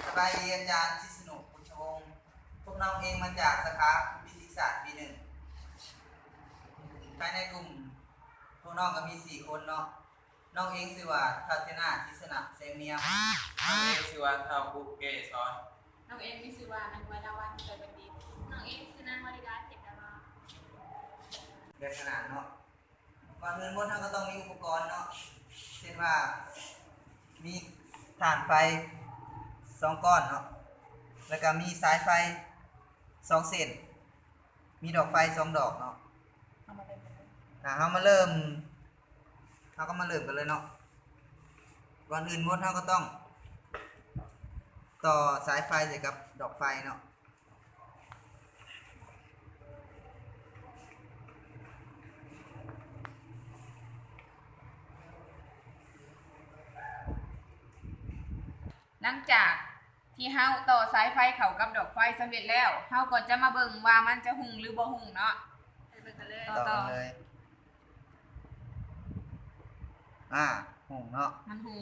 ສະບາຍດີອາຈານ ຊິດສະໜຸ ບຸນຊະວົງ. ພວກນ້ອງເອງມາຈາກສາຂາວິຊາການປີໜຶ່ງ. ພາຍໃນກຸ່ມພວກນ້ອງກໍມີສີ່ຄົນເນາະ. ນ້ອງເອງຊື່ວ່າ ທັດທະນາ ສິດສະນະ ແສງນຽມ. ນ້ອງເອງຊື່ວ່າ ທ້າວ ກຸເກສອນ. ນ້ອງເອງມີຊື່ວ່າ ນາງ ວາລາວັນ ໄຊບັນດິດ. ນ້ອງເອງຊື່ ນາງ ວາລິດາ ເພັດດາວາ. ແບບຂະໜາດເນາະ. ກ່ອນອື່ນໝົດເຮົາກໍຕ້ອງມີອຸປະກອນເນາະ ເຊັ່ນວ່າ ມີຖ່ານໄຟສອງກ້ອນເນາະ ແລ້ວກໍມີສາຍໄຟສອງເສັ້ນ ມີດອກໄຟສອງດອກເນາະ. ເຮົາມາເລີ່ມກັນເລີຍ ອ່າ ເຮົາມາເລີ່ມ ເຮົາກໍມາເລີ່ມກັນເລີຍເນາະ. ກ່ອນອື່ນໝົດເຮົາກໍຕ້ອງຕໍ່ສາຍໄຟໃສ່ກັບດອກໄຟເນາະ. ຫຼັງຈາກທີ່ເຮົາຕໍ່ສາຍໄຟເຂົ້າກັບດອກໄຟສຳເລັດແລ້ວ, ເຮົາກໍຈະມາເບິ່ງວ່າມັນຈະຮຸ່ງຫຼືບໍ່ຮຸ່ງເນາະ. ໄປເບິ່ງກັນເລີຍ. ຕໍ່ກັນເລີຍ. ອ່າ ຮຸ່ງເນາະ. ມັນຮຸ່ງ.